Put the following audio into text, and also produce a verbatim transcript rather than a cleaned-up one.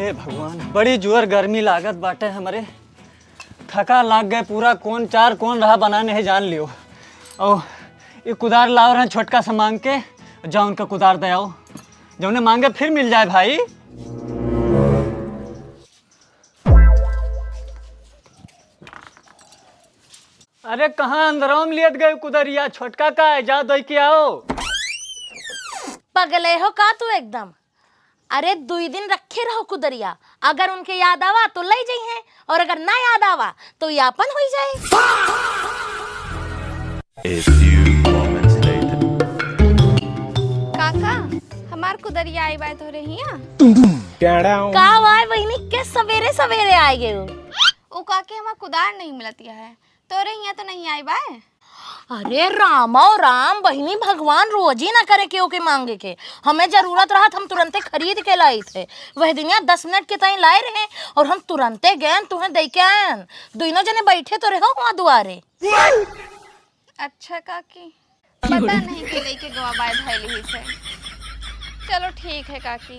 हे भगवान, बड़ी जोर गर्मी लागत बाटे हमरे। थका लाग गए पूरा, कौन चार कौन रहा बना नहीं जान लियो। और ये कुदार लाव रहे छोटका सा मांग के, जा उनका कुदार दे आओ, जौने मांगे फिर मिल जाए भाई। अरे कहाँ अंदरवा में लियत गए कुदरिया, छोटका का है, जा दई के आओ। पगले हो का तू एकदम? अरे दुई दिन रखे रहो कुदरिया, अगर उनके याद आवा तो ले जइहें, और अगर ना याद आवा तो ये आपन होई जाए। A few moments later. काका, हमार कुदरिया आई बाय तोरे हिया। का बाय बहिनी, के सवेरे सवेरे आए गए हो? ओ काकी, हमार कुदार नहीं मिलतिया है, तोरे हिया तो नहीं आई बाय। अरे रामो राम बहिनी, भगवान रोज ही ना करे केहू के मांगे के। हमें जरूरत रहत हम तुरंते खरीद के लाइत है। वह दिनिया दस मिनट के ताई लाए रहे और हम तुरंते गए तुहें दे के आयन। दोनों जने बैठे तो रहो वहाँ दुआरे। अच्छा काकी, पता नहीं के लेके गवा बाय भैली ही से। चलो ठीक है काकी।